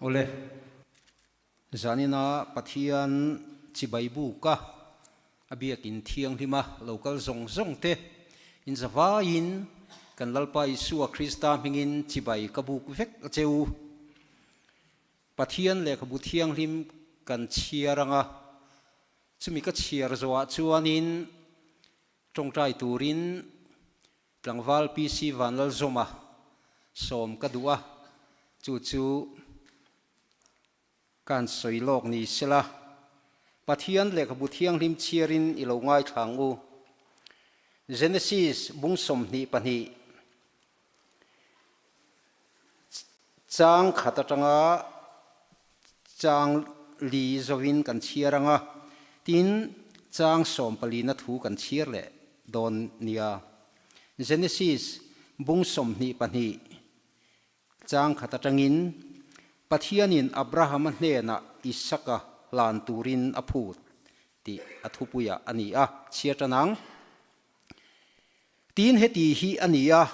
Awle, zanina Pathian chibai buka a biakin thianghlima lo kal zawng zawng te in zavaiin kan Lalpa Isua Krista hmingin chibai ka buk vek a che u. Pathian lehkhabu thianghlim kan chhiar anga chumi ka chhiar zawhah chuanin tawngtai turin Tlangval PC Vanlalzawma sawm ka duh a, chu chu ka han sawi lawk ni sela, Pathian lehkhabu thianghlim chhiarin i lo ngaithla ang u. Genesis bung 22 chang khat atanga chang li zovin kan chhiar ang a, tin chang sawmpalina thu kan chhiar leh dawn nia. Genesis bung 22 chang khat atangin Pathianin Abrahama hnenah Isaka hlan turin a phut tih a thupuiah a ni a, chhiar tan ang. Tin heti hi a ni a,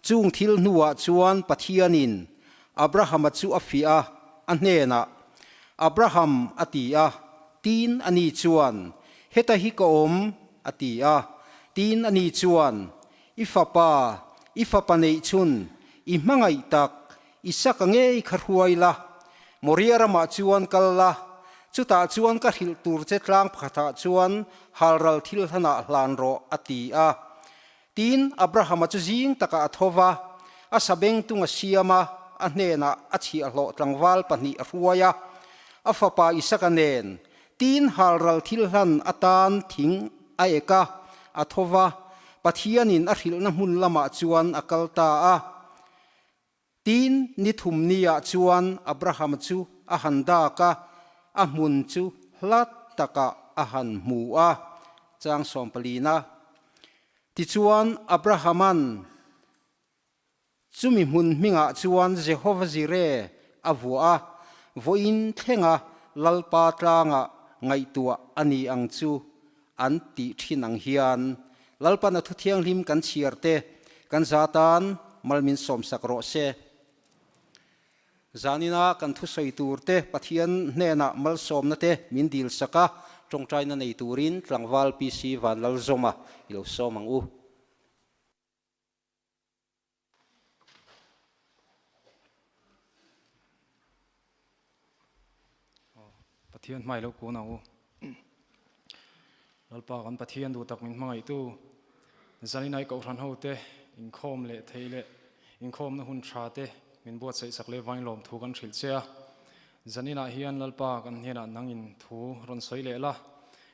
chung thil hnuah chuan Pathianin Abrahama chu a fiah a, a hnenah, Abraham a ti a, tin a ni chuan, Heta hi ka awm, a ti a. Tin a ni chuan, I fapa, i fapa neih chhun, i hmangaih tak, Isaka ngei kha hruai la, Moria ramah chuan kal la, chutah chuan ka hrilh tur che tlang pakhatah chuan halral thil hlanah hlan rawh, a ti a. Tin, Abrahama chu zing takah a tho va, a sabengtung a siam a, a hnenah a chhiahhlawh tlangval pahnih a hruai a, a fapa Isaka nen, Tin, halral thil hlan atan thing a ek a, a tho va, Pathianin a hrilhna hmun lamah chuan a kal ta a. Tin, ni thum niah chuan Abraham chu a han dak a, a hmun chu hla takah a han hmu a. Chang sawmpalina. Tichuan, Abrahaman chumi hmun hmingah chuan Jehova Jireh a vuah a, vawiin thlenga Lalpa tlangah ngaihtuah a ni ang chu an tih thin ang hian Lalpan a thu thianghlim kan chhiar te kan za tan mal min sawmsak rawh se. Zanina kan thusawi tur te Pathian hnenah malsawmna te min dil sak a, tawngtaina nei turin tlangval PC Vanlalzawma i lo sawm ang u. Pathian hmai lo kun ang u. Lalpa kan Pathian duh tak min hmangaihtu Zaninai Kohhran ho te inkhawm leh theih leh inkhawmna hun tha te min buatsaih sak leh vain lawm thu kan hrilh che a. Zaninah hian Lalpa kan hnenah nangin thu rawn sawi leh la,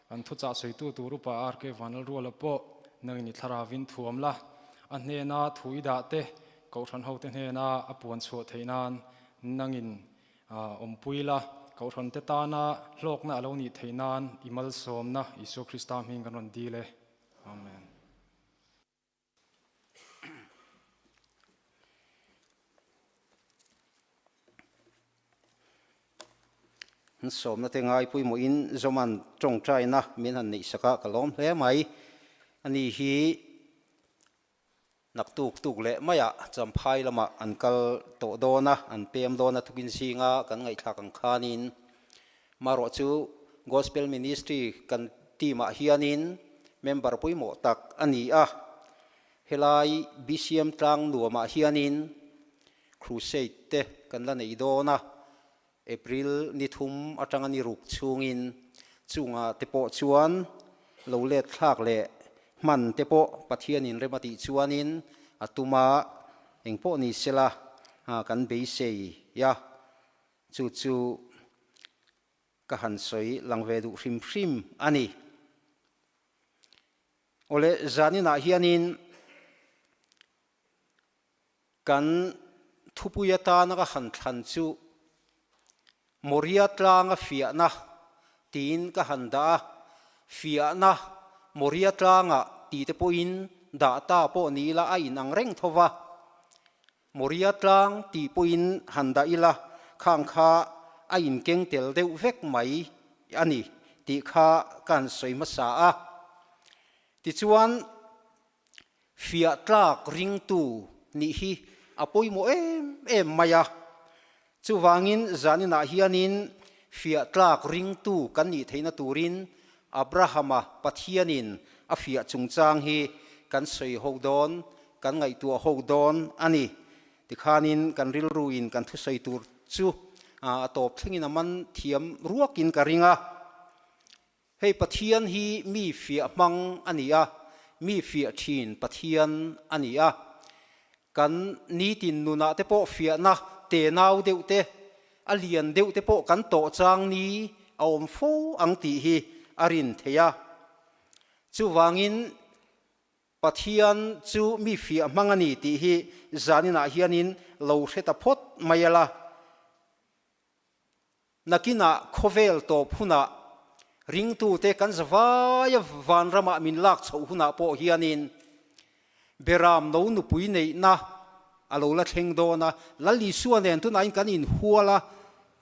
kan thuchah sawitu tur upa RK Vanlalruala pawh nangin i thlaravin thuam la, a hnena thu i dah te Kohhran hote hnena a puan chhuah theih nan nangin awmpui la, Kohhran te tana hlawkna a lo nih theih nan i malsawmna Isua Krista hming kan rawn dil e. Amen. An sawmna te ngai pawimawhin Zawman tawngtaina min han neih sak a, ka lawm hle mai. Ani hi naktuk tuk leh maiah Champhai lamah an kal tawh dawn a, an pem dawn a tukin zinga kan ngaihthlak ang khanin marawh chu Gospel Ministry kan team ah hianin member pawimawh tak a ni a, helai BCM tlang nuamah hianin Crusade te kan la nei dawn a, April ni thum atanga ni ruk chhungin chungah te pawh chuan lo let thlak leh hman te pawh Pathianin rem a tih chuanin a tum a, engpawh ni sela kan beisei a, chu chu ka han sawi lang ve duh hrim hrim a ni. Awle zaninah hianin Kan thupui atana ka han thlan chu Moria tlanga fiahna tiin ka han dah a, fiahna Moria tlangah tih te pawhin dah ta pawh ni ila a inang reng tho va, Moria tlang tih pawhin han dah ila khang kha a inkeng tel deuh vek mai a ni tih kha ka han sawi hmasa a. Tichuan. Fiah tlak ringtu nih hi a pawimawh em em mai a. Chuvangin zaninah hianin fiah tlak ringtu kan nih theihna turin Abrahama Pathianin a fiah chungchang hi kan sawi ho dawn, kan ngaihtuah ho dawn a ni. Tikhanin kan rilruin kan thusawi tur chu a tawp thlengin a man thiam ruakin ka ring a. Hei Pathian hi mi fiah hmang a ni a, mi fiah thin Pathian a ni a. Kan nitin nunah te pawh fiahna tenau deuh te, a lian deuh te pawh kan tawh chang ni a awm fo ang tih hi a rin theih a. Chuvangin Pathian chu mi fiah hmang a ni tih hi zaninah hianin lo hre ta phawt mai ala. Nakinah khawvel tawp hunah ringtute kan zavaia vanramah min lak chhoh hunah pawh hianin Beram no nupui neihna a lo la thleng dawn a, Lal Isua nen tunahin kan inhual a,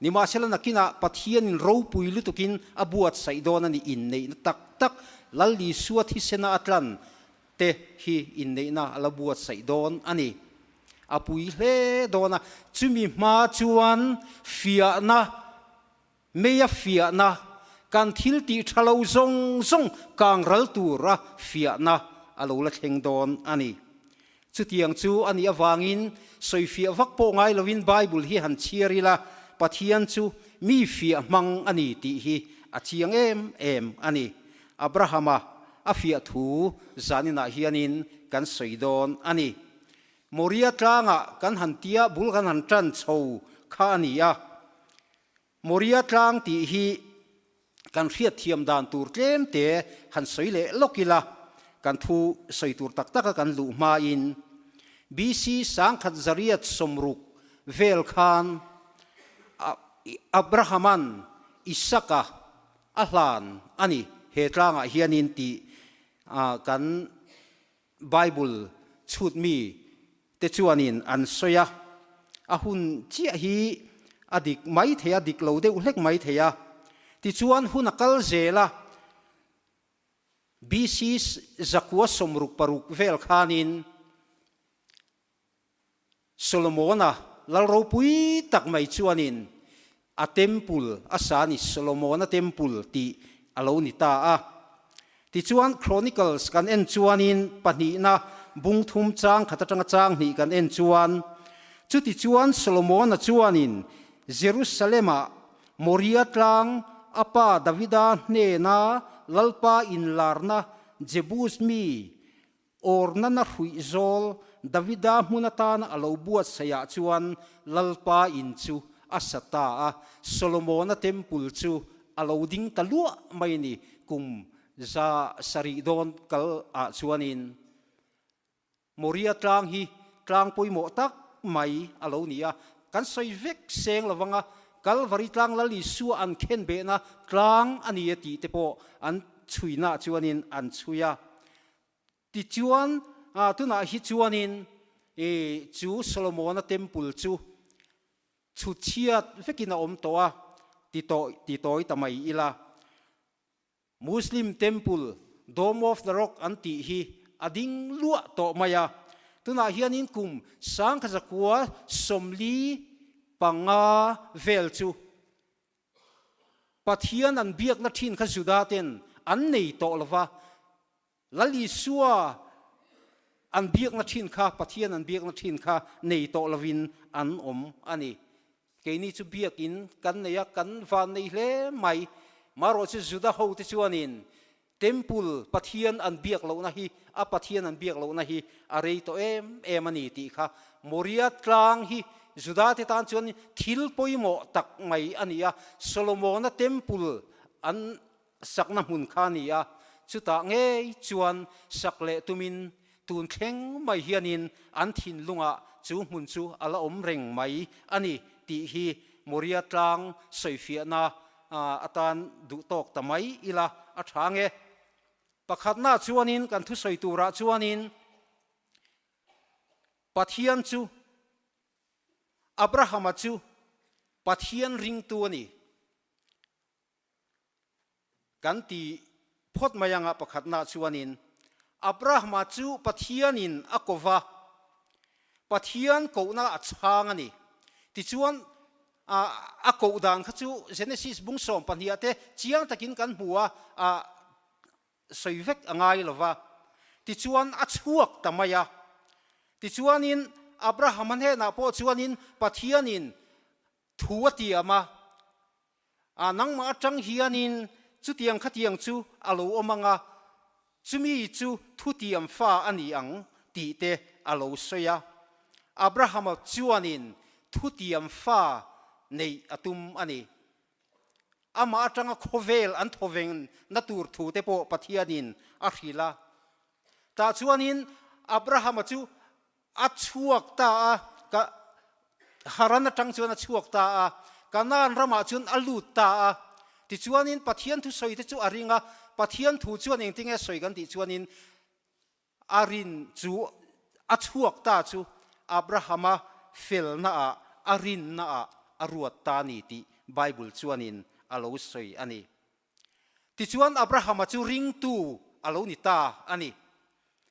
nimahsela nakinah Pathianin ropui lutukin a buatsaih dawn a ni inneihna tak tak Lal Isua thisena a tlan te hi inneihna a la buatsaih dawn a ni. A pui hle dawn a, chumi hma chuan fiahna, meia fiahna, kan thil tih tha lo zawng zawng kang ral tura fiahna a lo la thleng dawn a ni. Chutiang chu a nih avangin sawifiah vak pawh ngai lovin Bible hi han chhiar ila, Pathian chu mi fiah hmang a ni tih hi a chiang em em a ni. Abrahama a fiah thu zaninah hianin kan sawi dawn a ni. Moria tlangah kan han tia bul kan han tan chho kha a ni a. Moria tlang tih hi kan hriatthiam dan tur tlem te han sawi leh lawk ila, kan thu sawi tur tak taka kan luh hmain BC 1160 vel khan Abrahama'n Isaka A hlan a ni. He tlangah hianin tih kan Bible chhut mi te chuanin an sawi a, a hun chiah hi a dik mai thei a, dik lo deuh hlek mai thei a. Tichuan hun a kal zel a, BC 966 vel khanin Solomona lal ropui tak mai chuanin a temple a sa ni, Solomona temple tih a lo ni ta a. Tichuan Chronicles kan en chuanin pahnihna bung thum chang khat atanga chang hnih kan en chuan, Chutichuan Solomona chuanin Jerusalem-ah Moria tlang a pa Davida hnena Lalpa inlarna Jebus mi Ornana hruih zawl Davida hmun atana a lo buatsaihah chuan Lalpa in chu a sa ta a, Solomona Temple chu a lo ding ta luah mai ni kum 700 dawn kal ah chuanin Moria tlang hi tlang pawimawh tak mai a lo ni a, kan sawi vek seng lo vanga Kalvari tlang Lal Isua an khenbehna tlang a ni e tih te pawh an chhuinah chuanin an chhui a. Tichuan, tunah hi chuanin chu Solomona Temple chu chhutchhiat vekin a awm tawh a, ti tawi ta mai ila. Muslim Temple, Dome of the Rock an tih hi a ding luah tawh mai a. Tunah hianin kum 1945 vel chu Pathian an biakna thin kha Juda ten an nei tawh lo va, Lal Isua an biakna thin kha, Pathian an biakna thin kha nei tawh lovin an awm a ni. Keini chu biakin kan nei a, kan van nei hle mai. Marawh chu Juda hote chuanin Temple Pathian an biak lohna hi, a Pathian an biak lohna hi a rei tawh em em a ni tih kha Moria tlang hi Juda te tan chuan thil pawimawh tak mai a ni a, Solomona Temple an sakna hmun kha a ni a, chutah ngei chuan sak leh tumin tun thleng mai hianin an thinlungah chu hmun chu a la awm reng mai a ni tih hi Moria tlang sawifiahna atan duh tawk ta mai ila a tha nge. Pakhatna chuanin kan thusawi turah chuanin Pathian chu Abrahama chu Pathian ringtu a ni. Kan ti phawt mai anga pakhatna chuanin Abrahama chu Pathianin a ko va, Pathian kohna a chhang a ni. Tichuan, A koh dan kha chu Genesis bung 12 ah te chiang takin kan hmu a, sawi vek a ngai lo va. Tichuan a chhuak ta mai a. Tichuanin Abrahama hnenah pawh chuanin Pathianin thu a tiam a, A nangmah atang hianin chutiang khatiang chu a lo awm ang a, chumi chu thutiam fa a ni ang tih te a lo sawi a. Abrahama chuanin thutiam fa neih a tum a ni. Amah atanga khawvel an thawveng na tur thu te pawh Pathianin a hrilh a. Tah chuanin Abrahama chu A chhuak ta a, ka Haran atang chuan a chhuak ta a, Kanaan ramah chuan a lut ta a. Tichuanin Pathian thusawi te chu a ring a, Pathian thu chuan engtinge sawi kan tih chuanin a rin chu a chhuak ta chu Abrahama felnaah a rinnaah a ruat ta a ni tih Bible chuanin a lo sawi a ni. Tichuan Abrahama chu ringtu a lo ni ta a ni.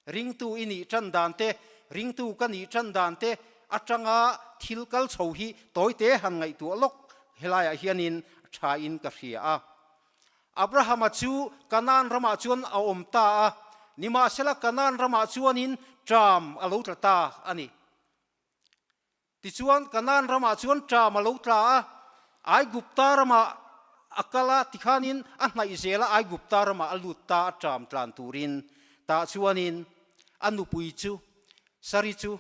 Ringtu i nih tan dan te, ringtu ka nih tan dan te atanga thil kal chho hi tawite han ngaihtuah lawk helaiah hianin thain ka hria a. Abrahama chu Kanaan ramah chuan a awm ta a, nimahsela Kanaan ramah chuanin ṭam a lo tla ta a ni. Tichuan, Kanaan ramah chuan ṭam a lo tla a, Aigupta ramah a kal a, tikhanin a hnaih zel a, Aigupta ramah a lut ta a ṭam tlan turin. Tah chuanin a nupui chu, Sari chu,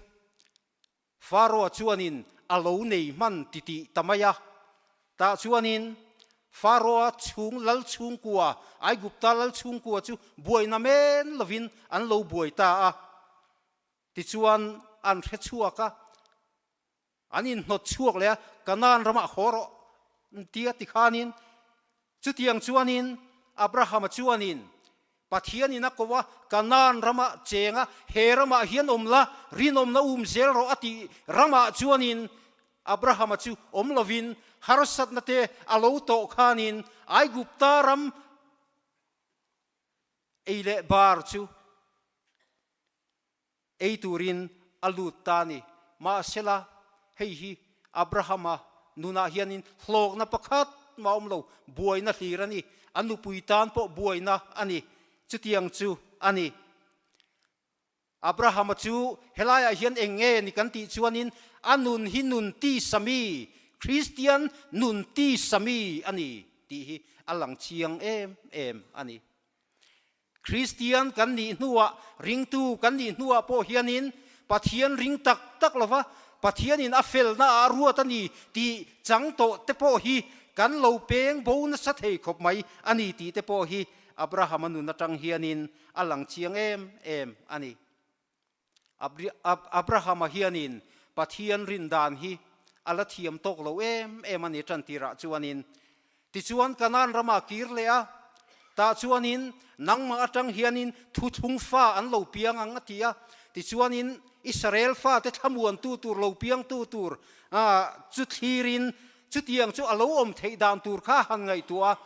Faroa chuanin a lo nei hman titih ta mai a. Tah chuanin Faroa chhung lal chhungkua, Aigupta lal chhungkua chu buaina men lovin an lo buai ta a. Tichuan an hre chhuak a, an inhnawt chhuak leh a, Kanaan ramah haw rawh tia tikhanin chutiang chuanin Abrahama chuanin Pathianin a ko a, Kanaan ramah cheng a, he ramah hian awm la, rinawmna um zel rawh a tih ramah chuanin Abrahama chu awm lovin harsatna te a lo tawh khanin Aigupta ram ei leh bar chu Ei turin a lut ta a ni. Mahsela, hei hi Abrahama nunah hianin hlawkna pakhat mah awm lo, buaina hlir a ni. A nupui tan pawh buaina a ni. Chutiang chu a ni. Abrahama chu helaiah hian eng nge ni kan tih chuanin a nun hi nun tisa mi, Kristian nun tisa mi a ni tih hi a lang chiang em em a ni. Kristian kan nih hnuah, ringtu kan nih hnuah pawh hianin Pathian ring tak tak lova Pathianin a felna ah ruat a ni tih chang tawh te pawh hi kan lo peng bo nasa thei khawp mai a ni tih te pawh hi Abrahama nun atang hianin a lang chiang em em a ni. Abrahama hianin Pathian rin dan hi a la thiam tawk lo em em a ni tan tirah chuanin. Tichuan Kanaan ramah kir leh a, tah chuanin nangmah atang hianin thuthlung fa an lo piang ang a ti a. Tichuanin Israel fate thlamuantu tur lo piangtu tur chu thlirin chutiang chu a lo awm theih dan tur kha han ngaihtuah a,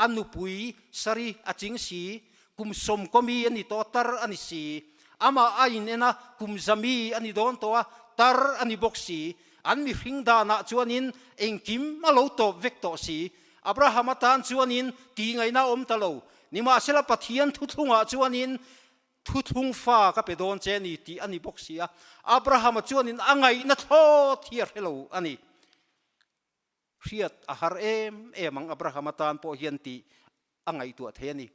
a nupui Sari a ching si. Kum sawmkawmi a ni tawh a, tar a ni si. Amah a in en a, kum zami a ni dawn tawh a, tar a ni bawk si. An mihring danah chuanin engkim a lo tawp vek tawh si. Abraham atan chuanin tih ngaihna a awm ta lo. Nimahsela Pathian thuthlungah chuanin thuthlung fa ka pe dawn che a ni tih a ni bawk si a. Abrahama chuanin a ngaihna thlawt hi a hre lo a ni. Hriat a har em em ang Abraham atan pawh hian tih a ngaihtuah thei a ni.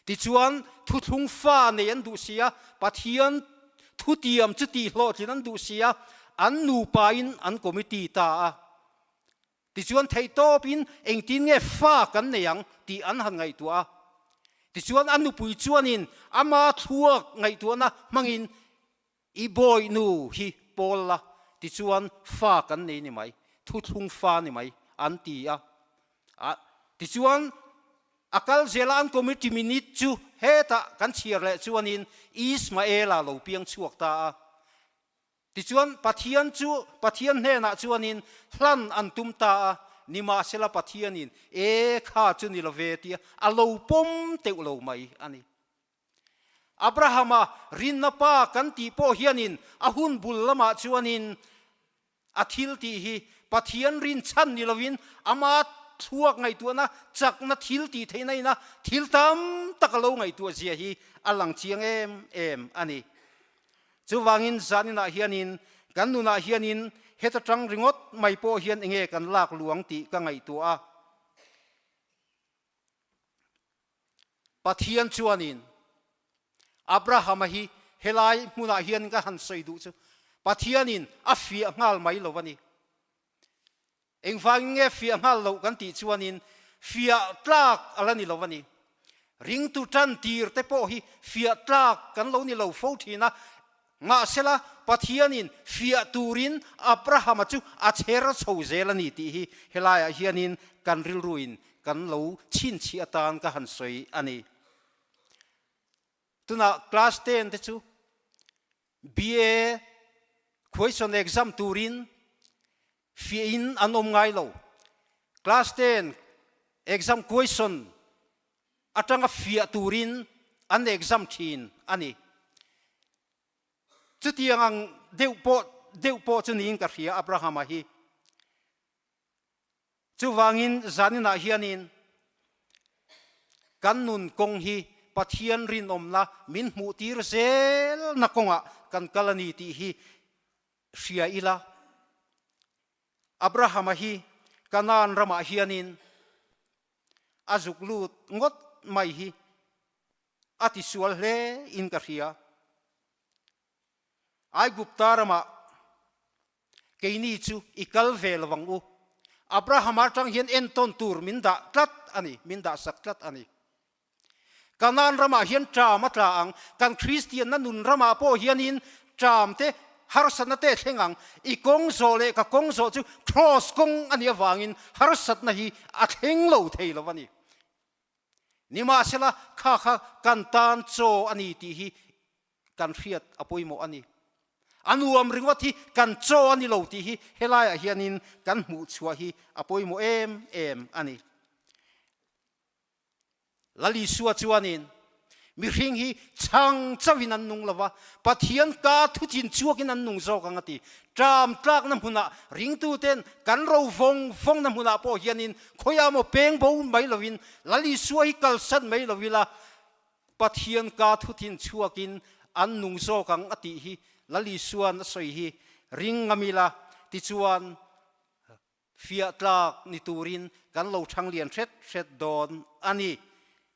Tichuan, thuthlung fa nei an duh si a, Pathian thutiam chu tih hlawhtlin an duh si a, an nupain an committee ta a. Tichuan, theihtawpin engtin nge fa kan nei ang tih an han ngaihtuah a. Tichuan, a nupui chuanin ama thluak ngaihtuahna hmangin I bawihnu hi pawl la, tichuan fa kan nei ni mai, thuthlung fa ni mai, an ti a. A, tichuan a kal zela an committee minute chu hetah kan chhiar leh chuanin Ismaela lo piang chhuak ta a. Tichuan Pathian chu Pathian hnenah chuanin hlan an tum ta a, nimahsela Pathianin e kha chu ni lo ve tia a lo pawm teuh lo mai a ni. Abrahama rinna pa kan tih pawh hianin a hun bul lamah chuanin a thil tih hi Pathian rinchhan ni lovin ama thluak ngaihtuahna chakna thil tih theihna ina thil tam tak a lo ngaihtuah zia hi a lang chiang em em a ni. Chuvangin zaninah hianin kan nunah hianin heta tang ringawt mai pawh hian enge kan lak luang tih ka ngaihtuah a. Pathian chuanin Abrahama hi helai hmunah hian ka han sawi duh chu Pathianin a fiah nghal mai lo a ni. Engvangin nge fiah nghal loh kan tih chuanin fiah tlak a la ni lo a ni. Ringtu tan tir te pawh hi fiah tlak kan lo ni lo fo thin a, mahsela Pathianin fiah turin Abrahama chu a chher chho zel a ni tih hi helaiah hianin kan rilruin kan lo chhinchhiah atan ka han sawi a ni. Tunah class ten te chu BA question exam turin fiahin an awm ngai lo. Class ten exam question atanga fiah turin an exam thin a ni. Chutiang ang deuh pawh deuh pawh chu niin ka hria Abrahama hi. Chuvangin zaninah hianin kan nun kawng hi Pathian rinawmna min hmuhtir zelna kawngah kan kal a ni tih hi hria ila. Abrahama hi Kanaan ramah hianin a zuk lut ngawt mai hi a tisual hle in ka hria. Aigupta ramah Keini chu i kal ve lo ang u. Abraham atang hian entawn tur min dah tlat a ni, min dah sak tlat a ni. Kanaan ramah hian ṭam a tla ang, kan Kristianna nun ramah pawh hianin ṭam te, harsatna te a thleng ang. I kawng zawh leh ka kawng zawh chu Cross kawng a nih avangin harsatna hi a thleng lo thei lo a ni. Nimahsela, kha kha kan tan chaw a ni tih hi kan hriat a pawimawh a ni. A nuam ringawt hi kan chaw a ni lo tih hi helaiah hianin kan hmuh chhuah hi a pawimawh em em a ni. Lal Isua chuanin mihring hi chhang chauhin an nung lo va, Pathian ka thuchin chhuakin an nung zawk ang a ti. Ṭam tlakna hmunah ringtuten kan ro vawng vawngna hmunah pawh hianin khawiah maw peng bo mai lovin Lal Isua hi kalsan mai lo ila, Pathian ka thuthin chhuakin an nung zawk ang a tih hi Lal Isuan a sawi hi ring ngam ila, tichuan fiah tlak ni turin kan lo thang lian hret hret dawn a ni.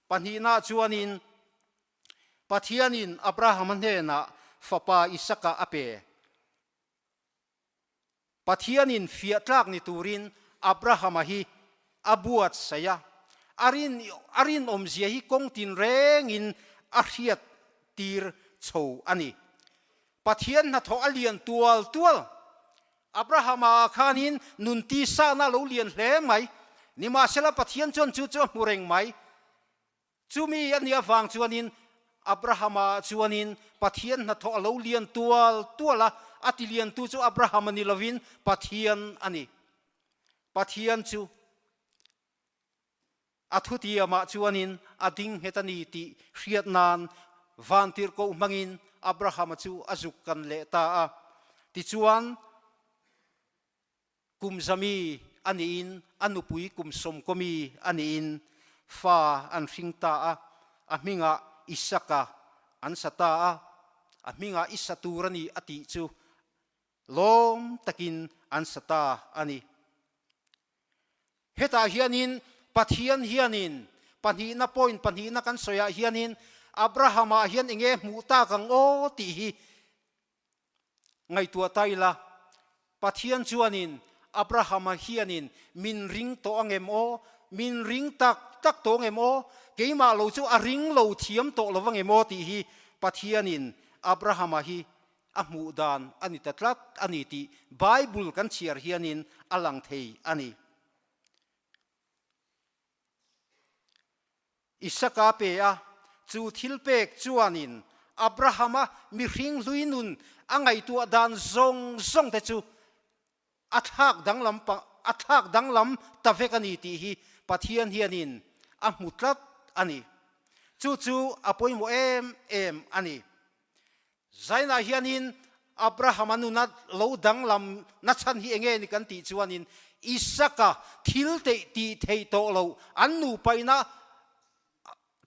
Pahnihna chuanin Pathianin Abrahama hnenah fapa Isaka a pe. Pathianin fiah tlak ni turin Abrahama hi a buatsaih a, a rin a rinawmzia hi kawng tinrengin a hriat tir chho a ni. Pathian hnathawh a lian tual tual. Abrahama ah khanin nun tisahna a lo lian hle mai. Nimahsela Pathian chuan chu chu a hmu reng mai. Chumi a nih avang chuanin Abrahama chuanin Pathian hnathawh a lo lian tual tual a, a ti liantu chu Abrahama ni lovin Pathian a ni. Pathian chu a thutiamah chuanin a ding nghet a ni tih hriat nan vantirhkoh hmangin Abrahama chu a zuk kan leh ta a. Tichuan, Kum zami a niin a nupui kum sawmkawmi a niin fa an hring ta a, a hmingah Isaka an sa ta a, a hmingah i sa tur a ni a tih chu lawm takin an sa ta a ni. Hetah hianin Pathian hianin pahnihna point pahnihna kan sawiah hianin Abraham-ah hian enge hmuh tak ang aw tih hi Ngaihtuah ta ila, Pathian chuanin Abrahama hianin min ring tawh angem aw? Min ring tak tak tawh angem aw? Keimah lo chu a ring lo thiam tawh lo angem aw tih hi Pathianin Abrahama hi a hmuh dan a ni ta tlat a ni tih Bible kan chhiar hianin a lang thei a ni. Isaka pe a, chu thil pek chuanin Abrahama mihring hlui nun a ngaihtuah dan zawng zawng te chu a thlak danglam a thlak danglam ta vek a ni tih hi Pathian hianin a hmu tlat a ni. Chu chu a pawimawh em em a ni. Zainah hianin. Abrahama nuna lo danglam na chhan hi enge ni kan tih chuanin Isaka thil teih tih theih tawh loh an nupaina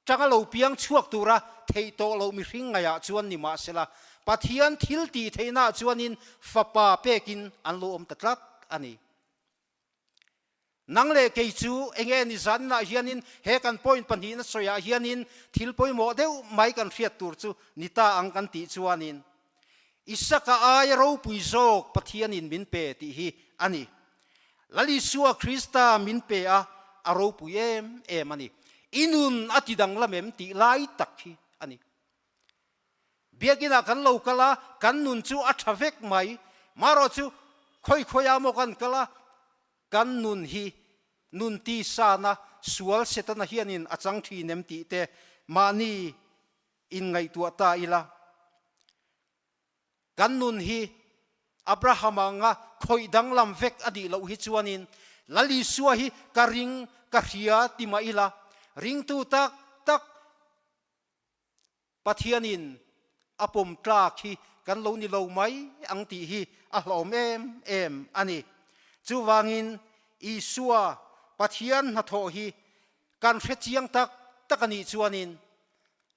tanga lo piang chhuak tura theih tawh loh mihring ngaihah chuan ni mahsela Pathian thil tih theihnaah chuanin fapa pekin an lo awm ta tlat a ni. Nang leh kei chu enge ni zaninah hianin he kan point pahnihna sawiah hianin thil pawimawh deuh mai kan hriat tur chu ni ta ang kan tih chuanin Isaka aia ropui zawk Pathianin min pe tih hi a ni. Lal Isua Krista min pe a, a ropui em em a ni. I nun a ti danglam em tih lai tak hi a ni. Biakinah kan lo kal a, kan nun chu a tha vek mai. Marawh chu khawi khawiah maw kan kal a, kan nun hi nun tisana sual Setana hianin a chang thin em tih te mahni inngaihtuah ta ila. Kan nun hi Abraham anga khawih danglam vek a nih loh hi chuanin Lal Isua hi ka ring ka hria ti mah ila, ringtu tak tak Pathianin a pawm tlak hi kan lo ni lo mai ang tih hi a hlawm em em a ni. Chuvangin Isua Pathian hnathawh hi kan hre chiang tak tak a nih chuanin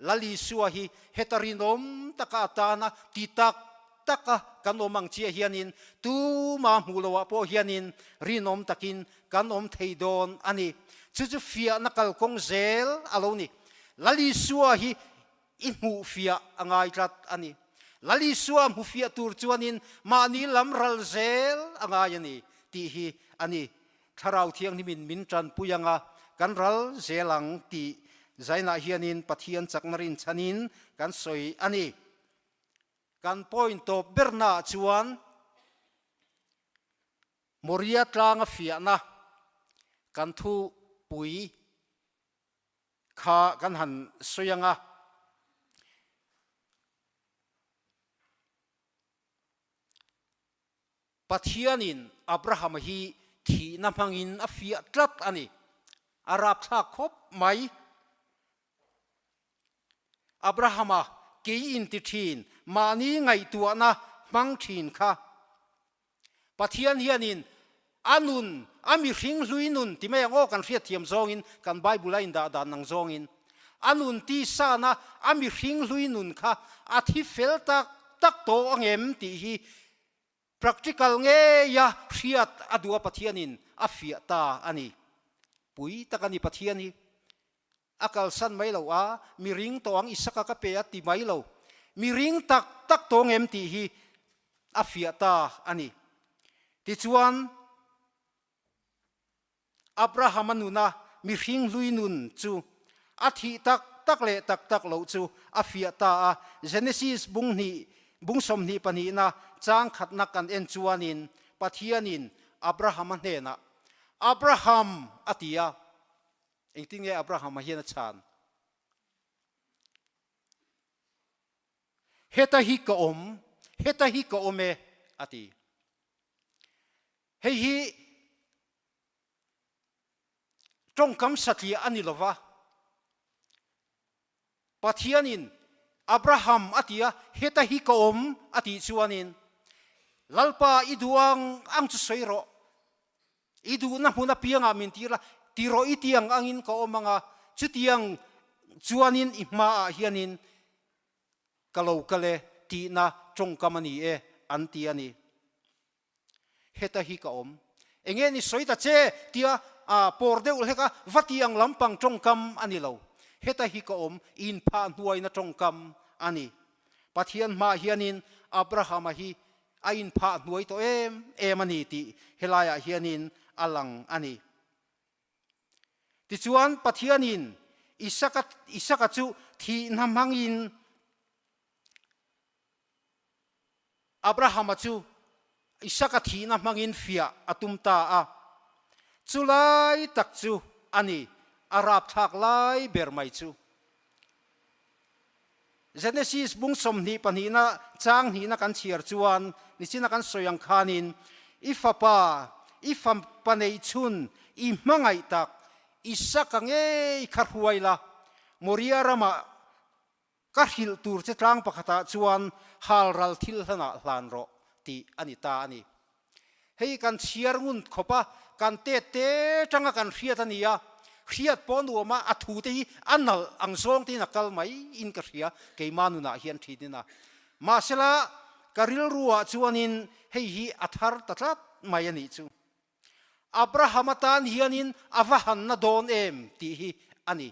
Lal Isua hi heta rinawm taka atana ti tak taka kan awm ang chiah hianin tuma hmuh loah pawh hianin rinawm takin kan awm thei dawn a ni. Chu chu fiahna kalkawng zel a lo ni. Lal Isua hi i hmuh fiah a ngai tlat a ni. Lal Isua hmu fiah tur chuanin mahni lam ral zel a ngai a ni tih hi a ni. Thlarau Thianghlimin min tanpui anga kan ral zel ang tih zainah hianin Pathian chakna rinchhanin kan sawi a ni. Kan point tawp bernaah chuan Moria tlanga fiahna kan thupui kha kan han sawi ang a. Pathianin Abrahama hi thihna hmangin a fiah tlat a ni. A rapthlak khawp mai. Abrahama kei inti thin, mahni ngaihtuahna hmang thin kha. Pathian hianin a nun, a mihring hlui nun ti mai ang aw kan hriatthiam zawngin, kan Bible a indah dan ang zawngin, a nun tisana a mihring hlui nun kha a thi fel tak tak tawh ang em tih hi practical ngeia hriat a duh a Pathianin a fiah ta a ni. Pui tak a ni Pathian hi. A kalsan mai lo a, mi ring tawh ang Isaka ka pe a ti mai lo. Mi ring tak tak tawng em tih hi a fiah ta a ni. Tichuan, Abrahama nuna mihring hlui nun chu a thih tak tak leh tak tak loh chu a fiah ta a. Genesis bung hnih, bung 22 na chang khatna kan en chuanin Pathianin Abrahama hnenah, Abraham a ti a. Engtin nge Abrahama hian a chhan? Heta hi ka awm, heta hi ka awm e, a ti. Hei hi tawngkam satliah a ni lo va, Pathianin Abraham a ti a, heta hi ka awm a tih chuanin, Lalpa i duh ang ang chu sawi rawh, i duhna hmun apiangah min tir la, ti rawh i tiang angin ka awm ang a, chutiang chuanin i hmaah hianin ka lo kal e tihna tawngkam a ni e an ti a ni. Heta hi ka awm. Enge ni sawi ta che tia pawr deuh hlek a, va ti ang lampang tawngkam a ni lo. Heta hi ka awm, inphah hnuaina tawngkam a ni. Pathian hmaah hianin Abrahama hi a inphah hnuai tawh em em a ni tih helaiah hianin a lang a ni. Tichuan Pathianin Isaka Isaka chu thihna hmangin Abrahama chu Isaka thihna hmangin fiah a tum ta a. Chu lai tak chu a ni, a rapthlak lai ber mai chu. Genesis bung 22 na chang hnihna kan chhiar chuan nichina kan sawi ang khanin i fapa, i fapa neih chhun, i hmangaih tak, Isaka ngei kha hruai la, Moria ramah. Ka hrilh tur che tlang pakhatah chuan halral thil hlanah hlan rawh tih a ni ta a ni. Hei kan chhiar ngun khawp a, kan tet te tanga kan hriat a ni a, hriat pawh nuam a, a thu te hi a nalh ang zawng tein a kal mai in ka hria, keimah nunah hian thin in a. Mahsela ka rilruah chuanin hei hi a thar ta tlat mai a nih chu. Abraham atan hianin a va hanna dawn em tih hi a ni.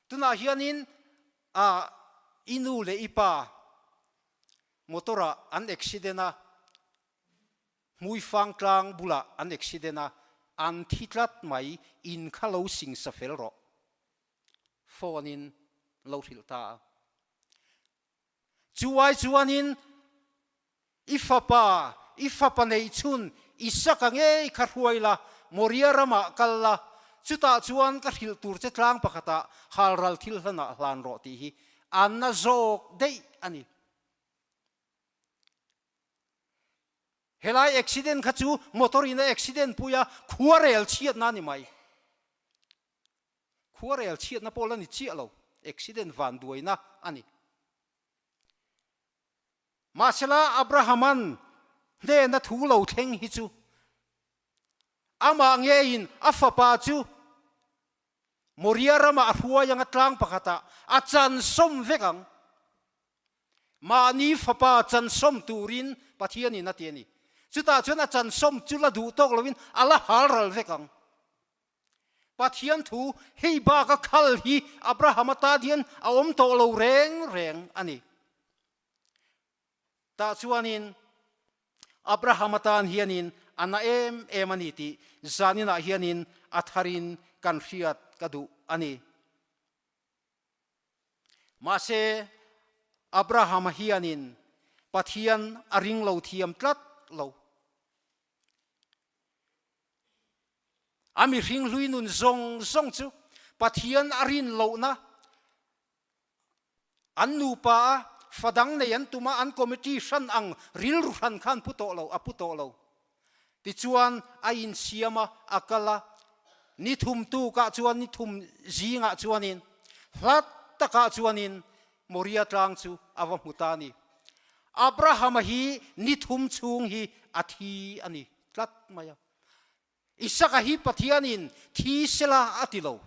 Tunah hianin a i nu leh i pa motor ah an accident a, Hmuifang tlang bulah an accident a, an thi tlat mai, in kha lo singsa fel rawh. Phone in lo hrilh ta a. Chu ai chuanin i fapa, i fapa neihchhun Isaka ngei kha hruai la, Moria ramah kal la, chutah chuan ka hrilh tur che tlang pakhatah halral thil hlanah hlan rawh tih hi an na zawk daih a ni. Helai accident kha chu motor in a accident pui a, khuarel chhiatna a ni mai. Khuarel chhiatna pawh la ni chiah lo, accident vanduaina a ni. Mahsela Abrahama'n hnena thu lo thleng hi chu amah ngeiin a fapa chu Moria ramah a hruai anga tlang pakhatah a chansawm vek ang. Mahni fapa chansawm turin Pathianin a ti a ni. Chutah chuan a chansawm chu la duh tawk loin a la hal ral vek ang. Pathian thu hei bak a khal hi Abraham atan hian a awm tawh lo reng reng a ni. Tah chuanin Abraham atan hianin a na em em a ni tih zaninah hianin a tharin kan hriat ka duh a ni. Mahse, Abraham-a hianin Pathian a ring lo thiam tlat lo. A mihring hlui nun zawng zawng chu Pathian a rin lohna an nupa a fa dang nei an tum a, an committee hran ang rilru hran kha an pu tawh lo, a pu tawh lo. Tichuan a insiam a, a kal a, ni thum tukah chuan ni thum zingah chuanin hlat takah chuanin Moria tlang chu a va hmu ta a ni. Abrahama hi ni thum chhung hi a thi a ni tlat mai a. Isaka hi Pathianin thi sela a ti lo.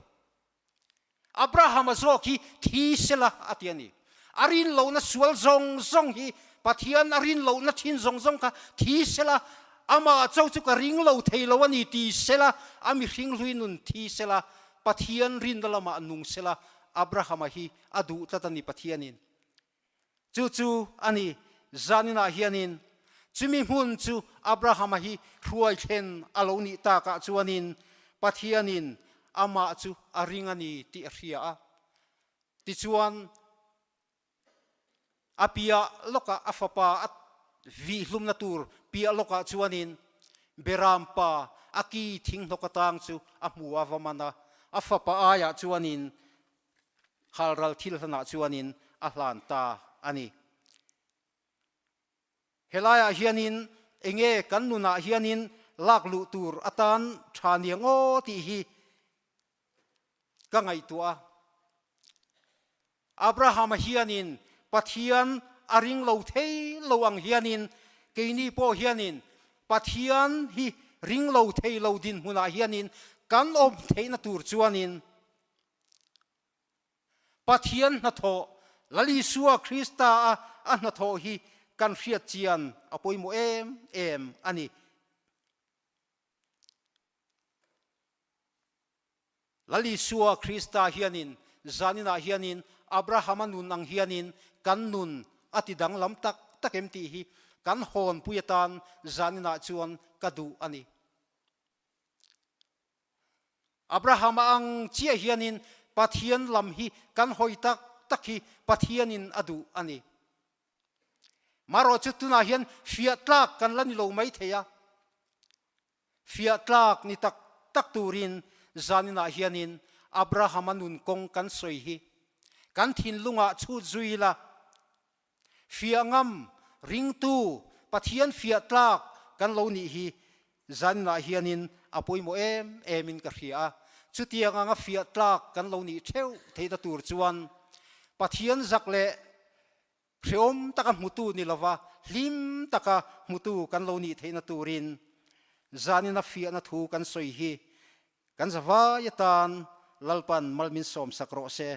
Abrahama zawk hi thi sela a ti a ni. A rin lohna sual zawng zawng hi Pathian a rin lohna thin zawng zawng kha thi sela, amah cho chu ka ring lo thei lo a ni ti sela, a mihring hlui nun thi sela, Pathian rinna lamah nung sela, Abrahama hi a duh tlat a ni Pathianin. Chu chu a ni, zaninah hianin chumi hmun chu Abrahama hi hruai thlen a lo nih takah chuanin Pathianin amah chu a ring a ni tih a hria a. Tichuan, a piah lawkah a fapa a vihhlumna tur piah lawkah chuanin Berampa a ki thinghnawk atang chu a hmu a va man a, a fapa aiah chuanin Halral thil hlanah chuanin a hlan ta a ni. Helaiah hianin enge kan nunah hianin lak luh tur atan tha niang aw tih hi ka ngaihtuah a. Abrahama hianin Pathian a ring lo thei lo ang hianin keini pawh hianin Pathian hi ring lo thei lo dinhmunah hianin kan awm theihna tur chuanin Pathian hnathawh, Lal Isua Krista a a hnathawh hi kan hriat chian a pawimawh em em a ni. Lal Isua Krista hianin zaninah hianin Abrahama nun ang hianin kan nun a ti danglam tak tak em tih hi kan hawnpui atan zaninah chuan ka duh a ni. Abraham a ang chiah hianin Pathian lam hi kan hawi tak tak hi Pathianin a duh a ni. Marawh chu tunah hian fiah tlak kan la ni lo mai thei a, fiah tlak ni tak tak turin zaninah hianin Abraham-a nun kawng kan sawi hi kan thinlungah chhut zui ila, Fiah ngam, ringtu, Pathian fiah tlak kan lo nih hi zaninah hianin a pawimawh em emin ka hria a. Chutiang anga fiah tlak kan lo nih theuh theihna tur chuan. Pathian zak leh hreawm taka hmutu ni lova hlim taka hmutu kan lo nih theihna turin zanina fiahna thu kan sawi hi kan zavai atan Lalpan mal min sawmsak rawh se.